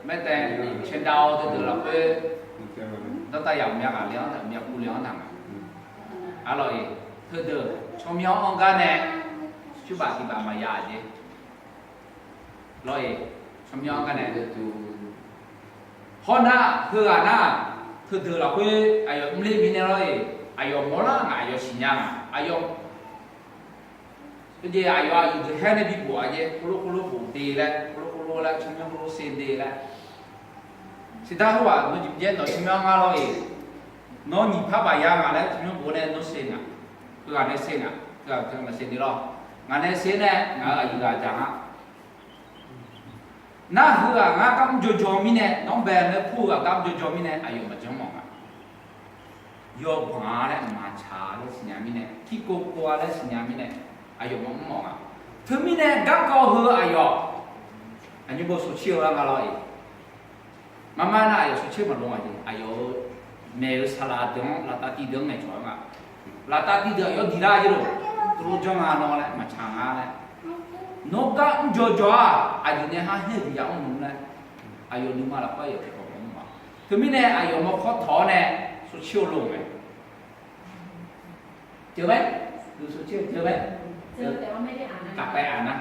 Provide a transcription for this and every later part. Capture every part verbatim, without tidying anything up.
Maertae, caedao teudeuq lafkhoer, dawrtav yaq myav ghaq le-anr taq, myav kuv le-anr taq nga. Arlawr-iq, teudeuq tsawrmyanr-anr gar nae curbaf tiqbaf maqya-aq jeq. Lawr-iq, tsawrmyanr-anr gar nae, hawr nar, heughaq nar, teudeuq lafkhoer aqyawf mrler mirnae lawr-iq, aqyawf mawrlar ngaq, aqyawf siqnya ngaq, aqyawf Khoerjeq aqyawf aqyuif deuq haer nae bi bof-a jeq, khoerlof khoerlof bof de laer, khoerlof khoerlof laer, tsawrmyanr khoerlof se de laer. Siqdar heughaq nawq jeq byaer nawq tsawrmyanr ngar lawr-iq, nawr nyiq par baq ya ngaq laer tsawrmyanr bof nae nawr se ngaq, heughaq nae se ngaq, heughaq teu maqse de lawr. Ngaq nae se nae ngaq-euq aqyuif ghaq dzaq nga. Nar heughaq ngar gar mr jawrjawr mirnae, nawr bae nae kur-eu ghaq gar mr jawrjawr mirnae aqyawf maqjanr mawf nga. Yawbanq-a laer maqtsaq laer siqnya mirnae, tirkov kov-a laer siqnya mirnae, aqyawf maqmr mawf nga. Teumirnae garkawv heu aqyawf aqnyir bo sawqtser-eu lar nga lawr-iq, marmar nar aqyawf sawqtser maqlor nga jeq, aqyawf-euq maeq-eu saqlaq deuq-anr, laftav tiv deuq-anr ngaeqcawq-aer nga. Laftav tiv deuq aqyawf diqlar jeq lof, teulof janr nga nawr laer maqtsaq nga laer. Nawr gar mr jawrjawr-aq aqyawf nae har haer-eu bi ya mr nmr laer, aqyawf nuima lafkhoer aqyawf tiqkawv maqmr ma. Teumirnae aqyawf mawrkawr tawq-awr nae sawqtser-eu lof mae. Jeuq mae, sawqtser-eu jeuq mae. Kaqpae aq nar,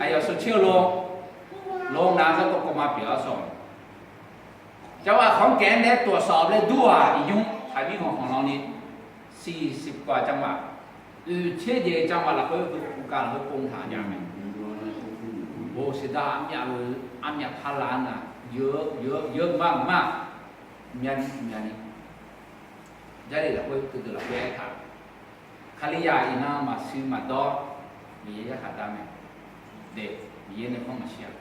aqyawf sawqtser-eu lof, lof nav garkawv kawv ma pyeuf-awr sawq จังหวัดขอนแก่น nae ตรวจสอบ laer dur-aq, iqnymr taqbir khanqkhanq lan ni, siqsiq kawv-aq จังหวัด oeqtser jeq จังหวัด lafkhoer, uqkav lafkhoer pov taq nya mae. Bo siqdar armyav-eu, armyav parlar nar, yeu, yeu, yeu mar mar, myav ni myav ni. Jarlif lafkhoer teudeuq lafkhoer aertaq, Kalizaq iqnan maqsiq maqdawr, Miqyaer yarkhaq dar mae. De, Miqyaer nae khanr maqsiq-aq,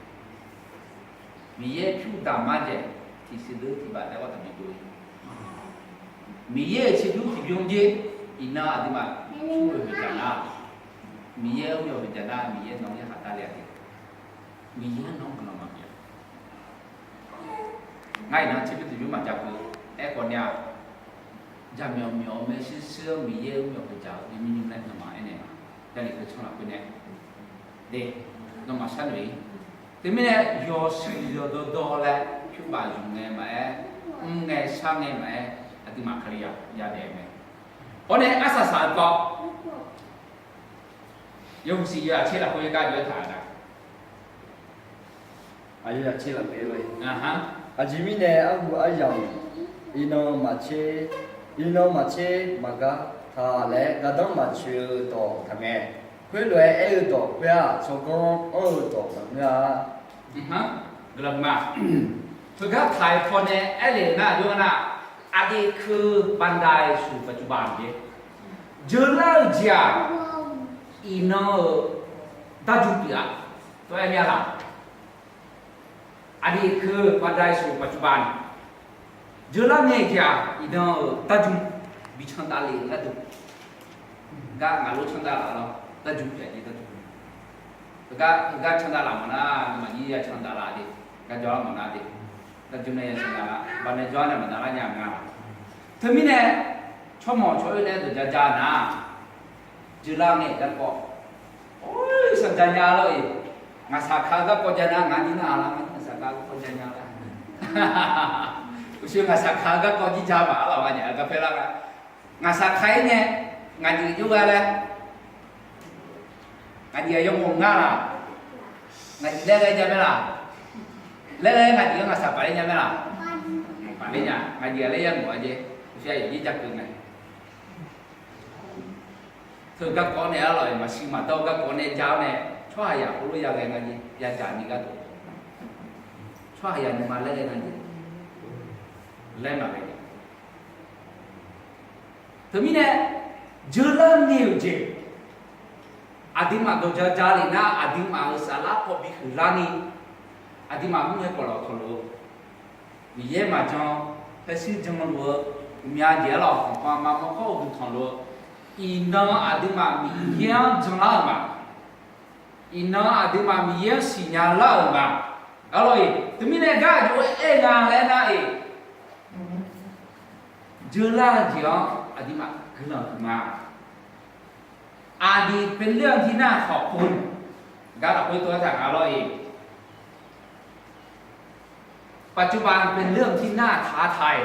Miqyaer pyur daq mar dzaeq, tiqsiq deuq tiqbaf taef-aer taqbi dov-ir. Miqyaer-euq ciqdur tiqbymr dzer, iqnan aqduimaf smr-eu hoeqdzaq nar, Miqyaer-anr yawf hoeqdzaq nar, Miqyaer nawq-anr yarkhaq dar le-a de. Miqyaer nawq-anr guiqlanq maqbif-a. Ngar iqnan tserbymr tiqbymr maqjav keuv aerkhawf nae-aq, jaqmyawf myawf-eu maershuir shuir-anr Miqyaer-anr yawf hoeqdzaq-eu bi mr nymr laer nawmaf aernaeq ma. Jarlif keuv tsanr lafkhoer nae, de, nawmaf sharnoeq-ir. Teumirnae yawshuif yawdawr dawr laer pyur baf zmq ngae maqaer, mr ngae shar ngae maqaer, aqduimaf Kalizaq yadaef mae. Hawr nae arsaq saq-eu kawv, yawhuiq siq yawzaq tser lafkhoer gar jov-aer taq-a. Aqjeq mirnae arhu aryamq, iqnan maqtser, iqnan maqtser maqgar taq laer gardanr maqtsoeq-eu dawq taqngae. Khoerlof-aer aer-eu dawq khoer-aq, tsawrganr anr-eu dawq maqngeur-a. Heugar taq-aer pawnae aerlef nar, aqjox nar, aqdui keuv ปัจจุบัน jeq, jeurlar-eu jeq-aq, iqnan-euq darjmq pyeuf-a. Tov-aer mya laq? Aqdui keuv ปัจจุบัน jeurlar ngae jeq-aq, iqnan-euq darjmq bi candav lef-eu gharduq, gar ngaq lof candav laf lawr, darjmq pyeuf jeq darjmq. Heugar candav laf mawf nar, nawmaf jir ya candav laf de, gar jawrlar mawf nar de, darjmq nae ya candav laf, baqnae jawr nae maqdav lar nya nga. Teumirnae, tsawrmawq tsawr-eu nae dawq ja ja nar, jeurlar ngae garkawv, or, saqja nya lawr-iq, ngaqsaq ka-eu garkawv ja nar, ngar jir nar-a lar, ngaqsaq ka-eu garkawv ja nya lar. Uqshoe ngaqsaq ka-eu garkawv jir ja maq-ar lawq nga nya-eu gar paer lar nga. Ngaqsaq ka-ir nae ngaqjeq jov gha laer, ngaqjeq yawmof ngar laq, ngaqjeq laer ghae nya mae laq, laer ghae ngaqjeq-anr ngaqsaq paf ler nya mae laq, paf ler nya, ngaqjeq laer ya mawf-a jeq, uqshoe aqyawf jir ja keuv mae. Teu garkawv nae-ar lawq-iq, maqsiq maqdawr-eu garkawv nae ja-awr nae, tsawrhaqzaq khoerlof ya ghae nga jeq, ya dzaq ni gharduq, tsawrhaqzaq nuima laer ghae nga jeq, laer maqghae jeq. Teumirnae, jeurlar ngae-euq jeq, aqduimaf dawq ja ja lef nar, aqduimaf-euq saflar paw bihuiq larni, aqduimaf mr ngae pawf lawq tanqluf-eu, Miqyaer maqjan, paershuir janluf-eu, myav jeq-ar lawq, khanqpanq maqmawr khawr-eu guiqtanq luf-eu, iqnan aqduimaf Miqyaer-anr janlar-euq ma. Iqnan aqduimaf Miqyaer-anr siqnya lar-euq ma. Arlawr-iq, teumirnae gar aqjox-aer aer nga laer nar-iq, jeurlar-eu jeq-anr aqduimaf guiqlanq huiqma. Aqdui paeler-anr jir nar khawf pov gar lafkhoer tov-aer taq nga lawr-iq, ปัจจุบันเป็นเรื่องที่น่าท้าทาย